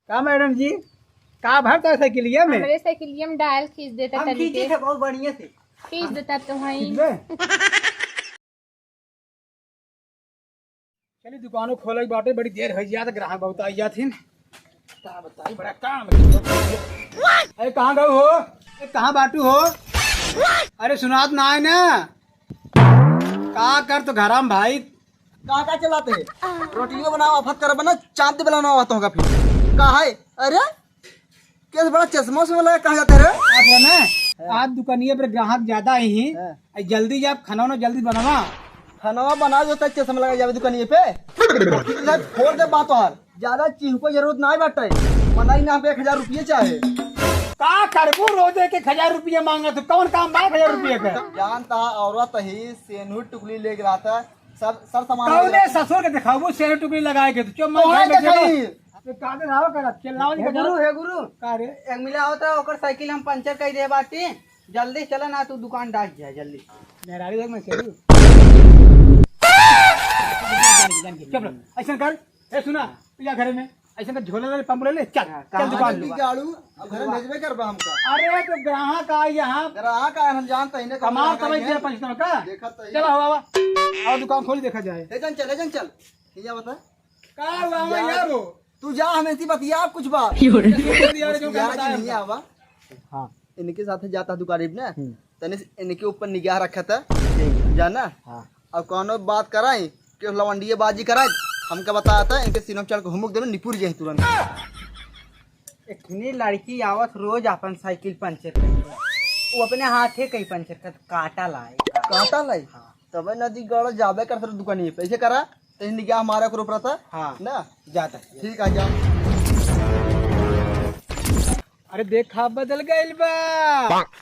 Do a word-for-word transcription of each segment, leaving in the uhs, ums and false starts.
का मैडम जी, का भरता है साइकिलिया में? हमरे साइकिलिया में डायल खींच देता हम तनी खींचे के। थे बहुत बढ़िया से। खींच देता तो वहीं। खींच दे। चली दुकानो खोले के बाटे, बड़ी देर हो जात, ग्राहक बहुत आई जात हिन। का बताई, बड़ा काम है। अरे कहाँ गऊ हो? ए, कहाँ बाटू हो? अरे सुनात ना है ना? का कर तो घरा में भाई? का का चलाते है? रोटियो बनावा, फत कर बना, चांद बनावा तो होगा फिर। का है? अरे केस बड़ा चश्मा से लगा, कहाँ जाते रे? आप है ना, हाँ। आज दुकानिया पर ग्राहक ज्यादा आई ही। हाँ। आ जल्दी जा, खाना वाना जल्दी बनावा। खाना बना जो तक चश्मा लगा जावे दुकानिया पे। फोड़ दे बात तोहार। ज्यादा चीज को जरूरत ना बाटे। मनाई ना पे एक हजार रुपये चाहे। का करबू, रोज एक एक हजार रुपये मांगत, कौन काम बा एक हजार रुपये का? जानता औरत ही सेनू टुकली लेके रहता, सब सब सामान कौने लेके ससुर के दिखाबू सेनू टुकली लगाए के? तू चुप मत तोहे घर में दिखाई। चलो। तो कादे रहो कर, चिल्लाओ नहीं हे कर। गुरु, हे गुरु। का रे? एक मिला होता, ओकर साइकिल हम पंचर कर दे बाटी। जल्दी चला ना, तू दुकान डाक जा जल्दी। मेहरारू देख मैं चलू। चुप रह, ऐसा कर, ए सुना, तू जा घरे में, ऐसा कर झोला ले, पंप ले ले, चल, हाँ, चल कहाँ दुकान। चल दुकान। गाड़ू, अब घरे भेजबे करबा हमका। अरे तो ग्राहक आ यहाँ। ग्राहक आ, हम जानता ही ना, कमाल ग्राहक समझ आइए। दिया पंच का। देखा तो ही। चला हवा, हवा। और दुकान खोल देखा जाए। ए जन चल, ए जन चल। ये बता। का हुआ यार? यार वो। तू जा, हम ऐसी बतिया कुछ बात। क्यों रे? यार, जो यार, बताया नहीं हमका। आवा। हाँ। इनके साथ जाता दुकान पे ना, हम्म। तने से इनके ऊपर निगाह रखा था। ठीक। जाना? हाँ। अब कौनो बात कराई, कि लवंडिये बाजी कराई, हमका बताया था, इनके सीनों में चढ़ के हुमुक देवे, निपुर जाए तुरंत। इतनी लड़की आवत रोज अपन साइकिल पंचर करके, वो अपने हाथे कहीं पंचर कर, काटा लाए। काटा लाए? हाँ। तबे नदी गड़ जाबे कर दुकानिये पे, ऐसे करा। तो हिंदी क्या हमारा ग्रुप रहता? हाँ। ना? जाता है। ठीक है, जा। अरे देखा बदल गइल बा।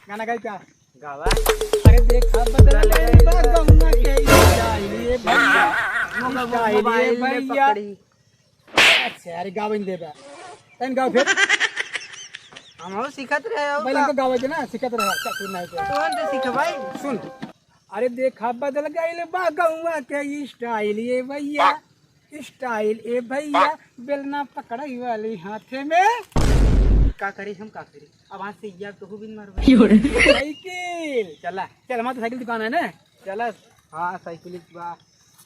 गाना गाई का? गावा। अरे देखा बदल गइल बा गौना के स्टाइल ये भैया। स्टाइल ये मोबाइल में भैया। पकड़ी। अच्छा, अरे गावे दे बा। तन गाओ फिर। हम हो सीखत रहे हो पहले का? तो गावे के ना, सीखत रहे। अच्छा, तू नहीं तो। तू हम तो सीख भाई। सुन। अरे देखा बदल गइल बा गौवा के स्टाइल ये भैया, स्टाइल ए भैया, बेलना पकड़ई वाली हाथे में। का करी हम, का करी? अब हाथ से यार तोहू बिन मारबे। साइकिल। चला। चल, हमार तो साइकिल दुकान है ना? चला। हाँ, साइकिल बा।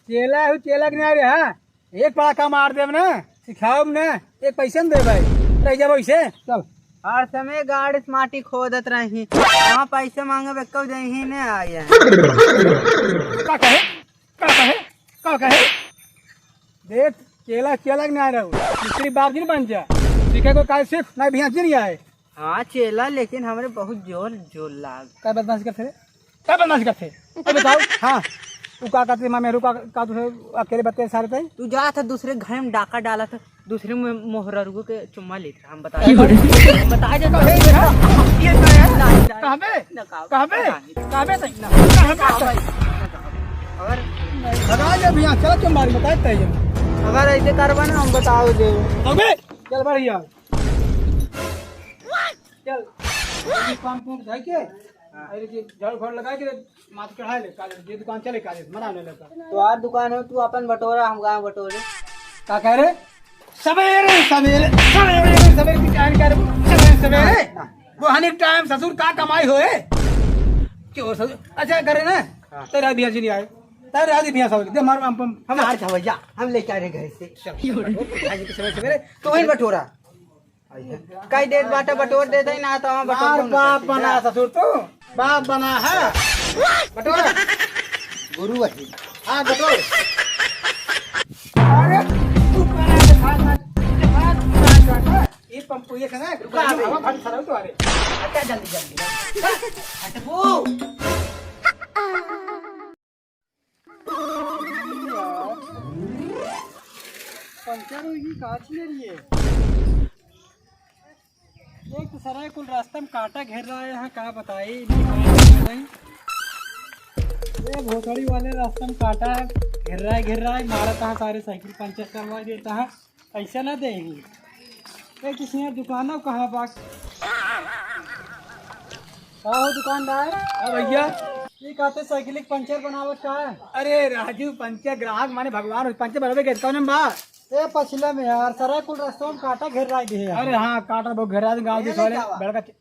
चेला हो, चेला के ना रे, हाँ? एक पड़ाका मार देब ना, सिखाओ ना, एक पैसे न दे भाई, रह जाबो इसे, चल। हर समय गाड़ से माटी खोदत रही, वहाँ पैसे मांगे, बेक्को देही ने आए हैं। का कहे? का कहे? का कहे? देख, चेला, चेला के ना रहो, मिस्त्री बाप जी न बन जा, सीखे को काहे सीख, ना भैया जी नहीं आए। हाँ चेला, लेकिन हमरे बहुत जोर, जोर लाग। का बदमाशी करते रे? का बदमाशी करते? अब बताओ। हाँ। तू का करते माँ मेहरू का, का तुझे अकेले बत्ते सारे तई? तू जा था दूसरे घर में डाका डाला था, दूसरे में मोहररुओ के चुम्मा लेत रहा, हम बता दे। बता दे तो। ए, देखा? ये तो है। ना, ना, कहबे? ना, कहबे? कहबे? ना, कहबे तई? ना, कहबे ना, तई? भाई, ना, अगर भगा ले भैया, चल तुम बारी बताए तई। अगर ऐसे करबा ना, हम बताओ दे। अबे, चल बढ़िया। चल, ये पंप उम्प धइ के, हाँ। अरे जी, झाड़ू फाड़ू लगाइ के, माथ चढ़ाइ ले, काले, ये दुकान चले, काले, मना ले लेता। तोहार दुकान हो, तू अपन बटोरा, हम गाँव बटोरे। का कह रहे? सवेरे, सवेरे, सवेरे, सवेरे की टाइम क्या रे? सवेरे, सवेरे। हाँ। वो हनी टाइम ससुर का कमाई होए? क्यों ससुर? अच्छा, करे ना? हाँ। तेरा भी हंसी नहीं आए। तेरा भी हंसी आए। दे मारो, हम, हम, हम आज हवैया, हम लेके आ रहे घर से। चल, चल, चल, चल, सवेरे, सवेरे। तू ही बटोरा। कई देत बाटे बटोर देत ही ना, तो हम बटोर मार कौन बाप करते? बना ससुर तू, बाप बना है। बटोर। गुरु वही। हाँ, बटोर। अरे, तू करा के भाग मत, भाग, भाग, भाग, भाग। ये पंप, ये कहाँ है? रुका अभी। हवा भारी सारा तो आ रहे। हटा जल्दी, जल्दी। हटबो। पंचर हुई, काच ले रही है। एक तो सारा कुल रास्ता में कांटा घेर रहा है, यहाँ का बताई, नहीं पाए, नहीं। ये भोसड़ी वाले रास्ता में कांटा घेर रहा है, घेर रहा है, मारत है, सारे साइकिल पंचर करवा देता है। पैसा ना देही। ए, किसी यहाँ दुकान हो कहाँ बा? का हो दुकानदार? हाँ भैया। ये कहते साइकिल के पंचर बनावत का है? अरे राजू, पंचर ग्राहक माने भगवान, पंचर बनावे के कौन बा? ए, पछिला में यार, सराय कुल रस्तों में काटा घेर रहा है यार। अरे हाँ, काटा बहुत घेर रहा है, गाँव ये दिस वाले नहीं क्या बड़का चे-,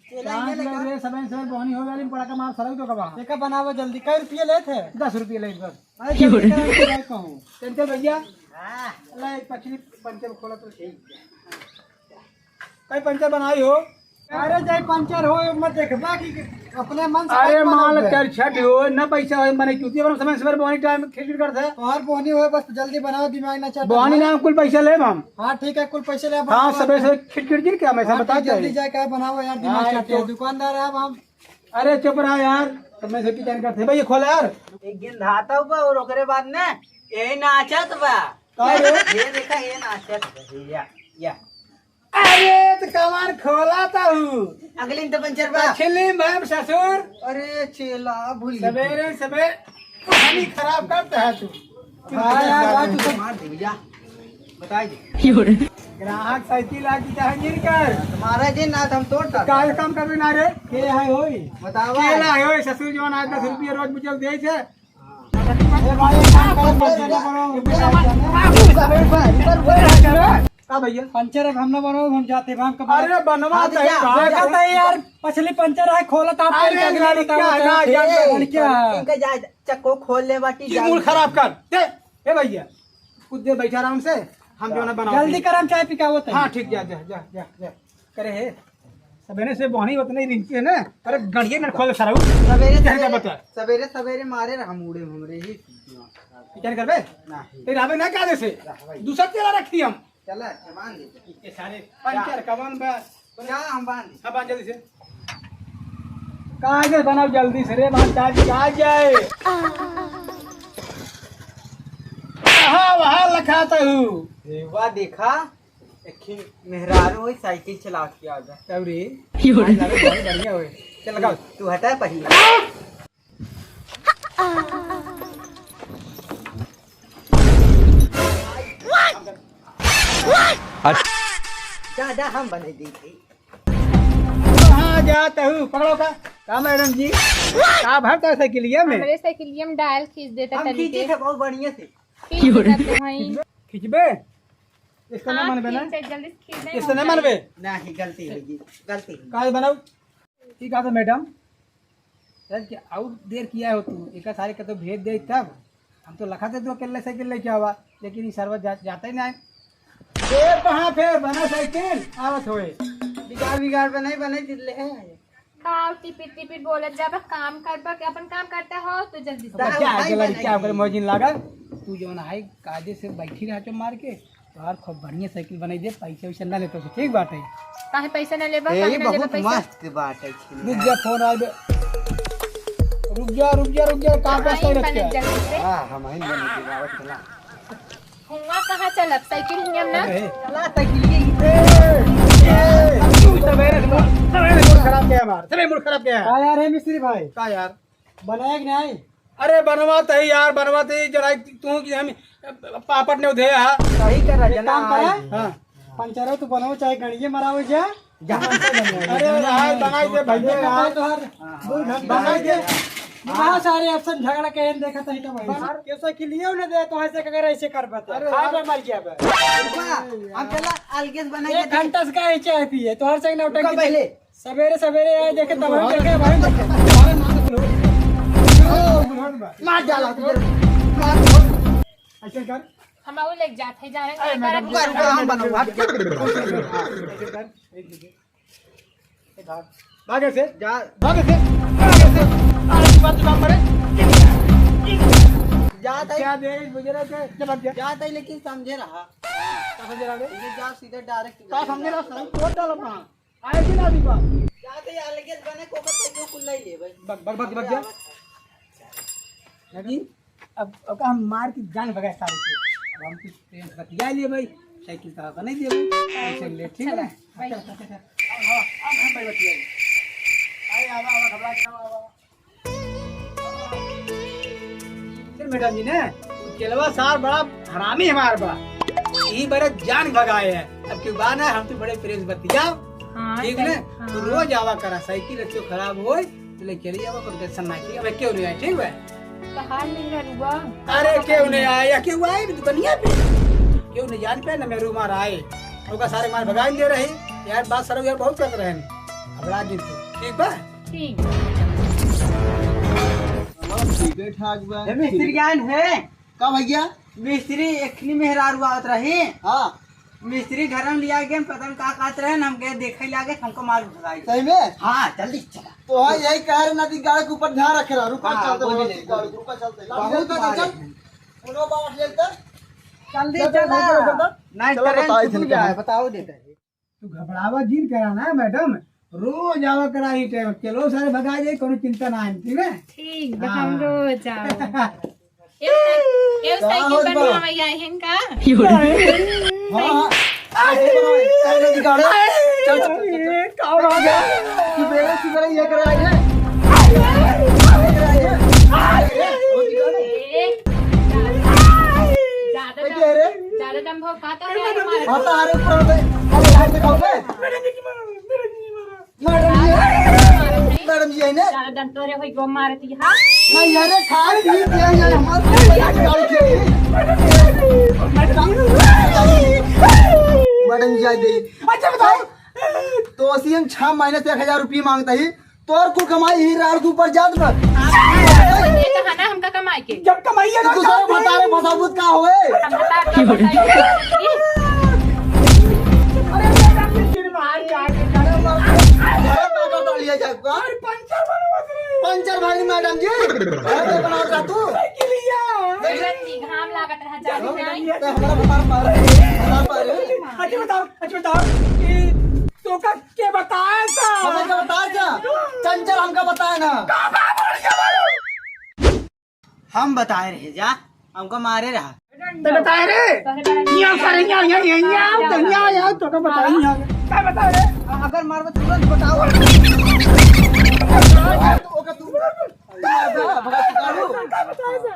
चेला ये चांस नहीं ले क्या? रे, समय से बोहनी हो गई, बड़ा का मार सराय तो कबा। देखा बनावा जल्दी, कै रुपया लेत है? दस रुपया लेत बस। अरे, जल्दी करा, हमको भाई कहूँ। चंचल भैया, हाँ। ला, एक पछिली पंचर खोला तो सही। कई पंचर बनाई हो? अरे, जाई पंचर हो, मत देखबा कि अपने मन से अरे, मत माल बनाओ। कर छट हो, ना पैसा हो, मने चूतिया बनो, समय, समय बोहनी टाइम खिलखिल करत है। तोहार बोहनी हो, बस जल्दी बनाओ, दिमाग ना चाटे। बोहनी ना कुल पैसा लेब हम। हाँ, ठीक है, कुल पैसे ले हाँ, बनाओ। सबेरे से खिलखिल गिर के हमेशा हाँ, बता ठीक, जल्दी दे। जाए, क्या बनाओ यार, दिमाग हाँ, चाटे। तो दुकानदार है अब हम। अरे, चुप रहा यार, समय से पिटान करत है। भाई, ये खोल यार। एक गिंधाता बा और ओकरे बाद ने यही नाचत बा। का रे? ये देखा, ये नाचत बा, ये या, या। अरे, तो कमान खोला था हूँ। अगली में तो पंचर बा। पछिली में ससुर। अरे चेला, भूल गया। सवेरे, सवेरे पानी खराब करता है तू। हाँ यार, आज तो मार दे भैया। बताई दे। ग्राहक साइकिल आ की चाहे गिर कर। तुम्हारा जी ना, हम तोड़ ता। काहे काम करबे ना रे? के है होई? बतावा। केला है होई, ससुर जवान आज दस रुपया रोज मुझे दे छे। ए भाई, एक काम करो, पंचर ना बनाओ। का भैया? पंचर अब हम ना बनाओ, हम जाते, हम कब अरे बनवा हाँ, तो दे, जा, भाई। जा। कहता है यार, पछिली पंचर है, खोला था, अरे अगला लड़का बताओ, ना, तो। जान दे। लड़का। इनका जा, चक्को खोल ले बाटी, की जान मूड दे। खराब कर दे। ए भैया, कुछ देर बैठा आराम से, हम जो ना बनाओ। जल्दी कर, हम चाय पी के आवत है। हाँ, ठीक, जा, जा, जा, जा, जा। करे है, सवेरे से बहनी उतने रिंकी है ना। अरे गड़िए में खोल सारा। सवेरे, क्या सवेरे, बता? सवेरे, सवेरे मारे रहा, मुड़े हमरे ही। क्या करबे? नहीं। तेरे आवे ना का जैसे? रहा भाई। दूसरा तेरा रखी हम। चला, अच्छा, बांध दे। ये सारे पंचर कवन बा? जा, हम बांध दे। हाँ, बांध जल्दी से। काहे बनाओ जल्दी से रे, बांध, चाय पी आ जाए। कहाँ वहाँ लखाता हूँ। ए, वाह, देखा, एक ही मेहरारू होई, साइकिल चलावत के आवत बा। तब रे। योरे। आज लागत बहुत बढ़िया होई। चल लगाओ। तू हटा पहिले। अच्छा। जा, जा, हम बने दी थी। कहाँ जात हूँ? पकड़ो का। का मैडम जी? का भरता है साइकिलिया में? हमरे साइकिलिया में डायल खींच देता हम तनी खींचे के। थे बहुत बढ़िया से। खींच देता तो हई। खींचबे? इसका ना हाँ, मनबे ना? खींचे, जल्दी से खींच दे, इसका हम ना मनबे? नहीं, गलती होगी, गलती होगी। काहे बनाऊ? ठीक है तो मैडम, यार क्या और देर किया हो तू? एक सारे का तो भेज दे तब। हम तो लखा थे तू अकेले साइकिल लेके आवा, लेकिन ये सरवा जा, जाता ही ना है। ए, कहाँ फेर बना साइकिल? आवत होए। बिगाड़, बिगाड़ बनाई, बनाई दिले है। का टिपिट टिपिट बोलत जाबा, काम करबा के अपन काम करता हो तो जल्दी से। अब क्या है, भाई चला, बनाई क्या ओकर दी। मौजिन लागल? तू जौन है कायदे से बैठी रह, चुप मार के, तोहार खूब बढ़िया साइकिल बनाई दे, पैसा वैसा ना लेतो से, ठीक बात है? काहे पैसा ना लेबा, ए, काहे ना लेबा बहुत पैसा? मस्त बात है, छिन रुक जा, फोन आ बे। रुक जा, रुक जा, रुक जा, काम का आई साइड बने क्या? जल्दी से। हाँ, हम ही बने के बाबा चला। हुआ कहाँ चलब? साइकिल हुआ ना? अरे। चला, साइकिल ये। ए, ए, तू सवेरे से मूड, सवेरे से मूड खराब किया हमार, सवेरे मूड खराब किया है। का यार है मिस्त्री भाई? का यार? बनाया कि नहीं? अरे बनवा तही यार, बनवा तही जरा तू कि हम पापड़ ने उधे हा। सही कर रहा एक जना काम करे, आज। हाँ। पंचरो तो बनाओ चाहे गड़िए मराओ जा। जा। अरे यार बनाई दे भैया यार। तो हर दो घंटा बनाई दे। हाँ सारे अफसर झगड़ा के एन देखा तही तो भाई। बना, कैसे कि लियो ना दे तो ऐसे अगर ऐसे कर बता। अरे खाए यार। पे मर गया बे। रुका, हम चला अलगे से बना के एक घंटा से का ही चाय पिए तो हर से नौटंकी रुका पहले। सवेरे सवेरे आए देखे, तब हम देखे, भाई देखे। मार डाला तू। ऐसे कर। हम और लेके जाते हैं, जाने अरे का मैडम, रुका, रुका, हम बनाओ, हट। ऐसे कर। भागे से। जा। भागे से। भागे से। आज बात काम करे। जाता ही। क्या दे इस बुजुर्ग के? जब जा। जाता ही, लेकिन समझे रहा। क्या समझे रहा बे? ये जा सीधे डायरेक्ट। क्या समझे रहा? सही कोट डालो कहाँ? आए कि ना दीपा? जाते ही अलगे से बने, कोका पे जो कुल्ला ही ले भाई। बक, बक, बक, बक जा। नहीं, अब, अब हम मार के जान भगा सारे के। अब हम कुछ प्रेम से बतिया लिए भाई, साइकिल का हक नहीं दिए भाई, ऐसे ले, ठीक है ना? भाई। अच्छा, अच्छा, अच्छा, अच्छा। अब, अब, अब हम भाई बतिया। आए, आवा, आवा, घबरा के आवा, आवा। फिर मैडम जी ने, उ केलवा सार बड़ा हरामी हमार बा। यही बड़े जान भगाए है। अब क्यों बा ना, हम तो बड़े प्रेम से बतिया। हाँ, ठीक सही, ना? हाँ। तू रोज आवा करा, साइकिल रखियो खराब होई, तो ले चली आवा, कोई टेंशन ना की। अब क्यों नहीं आए, ठीक बा? तो हाल नहीं है रुआ। अरे क्यों नहीं आए, या क्यों आए दुकानिया पे? केहू नहीं जान पे, न मेरू मार आए। ओका सारे मार भगाई दे रही। यार, बात सरऊ यार बहुत करत रहन। घबरा जिन तू। ठीक बा? ठीक। ठीक है, ठाक बा। ए, मिस्त्री ज्ञान है? का भैया? मिस्त्री एखनी मेहरारू आवत रही। हाँ। मिस्त्री घर में लिया गए, पता न का कहत रहे, हम गए देखे लागे, हमको मार भगाई। सही में? हाँ, जल्दी चला। तो हाँ, यही कह रहे, नदी गाड़ के ऊपर ध्यान रखे रहा। रुका, हाँ, चलते बोल रहो, ले। गाड़ के ऊपर चलते। बहुत चल, चल, मार चल। है। उन्हों बांट लेते। जल्दी चल, चला। चल, चल, चल। नहीं, चलो, ट्रेन बताओ छूट इनका। जाए, बताओ देते हैं। तू घबरावा जिन करा ना, मैडम। रोज आवा करा ही टाइम। चलो, सारे भगा जाए, कोनो चिंता ना है, ठीक है? ठीक बा, हाँ। हम रोज आवा। ए, ए, का साइकिल होत बा? बनवावे आई हैं का? हाँ, हाँ। साइकिल बनवावे, साइकिल निकाले। चल, चल, चल, चल, चल। का हो गया? सुबेरे, सुबेरे ये करा है। ये करा है। ए, ज्यादा, ज्यादा ए, दम, क्या रे? ज्यादा दम भौकाता है, मार। हाँ, तो अरे, ऊपर दे। अरे, हाथ से खाओ बे। मैडम जी, मैडम जी, मैडम जी। मैडम जी, है ना? ज्यादा दम तोरे होई गो मारती, हाँ? नहीं, अरे, खाए पी दिया, ये हमारे गाड़ी के। मैडम जी, आ गई। अच्छा, बताओ। तो असी हम छह महीने से एक हजार रुपये मांगता ही, तोर कुल कमाई ही रार के ऊपर जात बा। आप ये कहा ना हमका कमाई के। जब कमाई है तो तो दूसरे जात बा। भतारे फसाबुत का होए? हम भतार का बताई। अरे मैडम जी, सिर मार के आके करे मार। अरे बाबा, तो लिया जाए का? अरे पंचर बनवा दे। पंचर भाई मैडम जी। अरे बनाओ का तू? साइकिलिया। मैडम जी, घाम लागत रहा, जाने नहीं। तो हमारा भतार मार, भतार मार। अच्छा बताओ, अच्छा बताओ कि तोका के बताए था? हमें का बताए था? चंचल हमका बताए ना। हम बताए रहे जा, हमका मारे रहा। तो बताए रे। यहाँ सारे यहाँ, यहाँ, यहाँ, यहाँ, तो यहाँ, यहाँ, तोका बताए यहाँ। क्या बताए रे? अगर मारबे तुरंत बताओ। ओके, तू भगा के काढू। का बताए बे?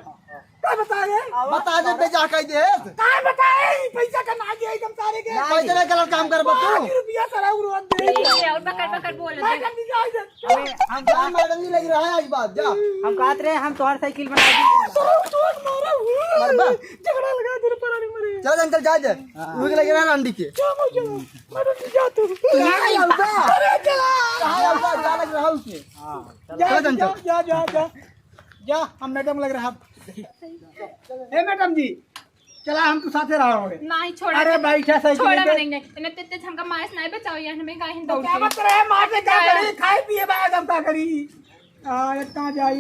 का बताए? बता दे, बेजा कह दे। का बताए? ई पैसा का ना दिया एकदम सारे के। पैसा ना गलत काम कर बा तू। पाँच रुपया सारा उड़वा दे। ठीक है, और बकर बकर बोल दे। मैं कर दी जाए दे। अरे, हम जा, मैडम जी लग रहा है आज बात, जा। हम कहत रहे, हम तोहर साइकिल बना दी। तोर, तोर मारा हूँ। मरबा। झगड़ा लगा दे पर मरे। चल अंकल, जा दे। हाँ। उनके लगे रहा रंडी के। जा, जा। मैडम जी, जा तू। कहाँ है उनका? अरे, जा। कहाँ है उनका? जा लग रहा है उसके। हाँ, चल। जा, चल, चल, जा, चल। जा, जा, जा। जा, हम मैडम लग रहा। ए मैडम जी, चला हम तो साथे रहा होए। नहीं, छोड़ा। अरे बैठा साइकिल छोड़ा पे। मने, नहीं। इन्हें ते, ते हमका मायस नहीं बचाओ यार, हमें काहे तो दौड़ क्या के। बात रहे, मार के का करी, खाए पिए बाद हम का करी। आ, इतना जाई।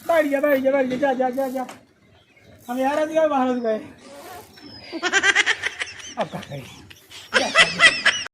बैठ जा, बैठ जा, बैठ जा, जा, जा, जा, जा। हम यार आ गए, बाहर आ गए। अब का करी?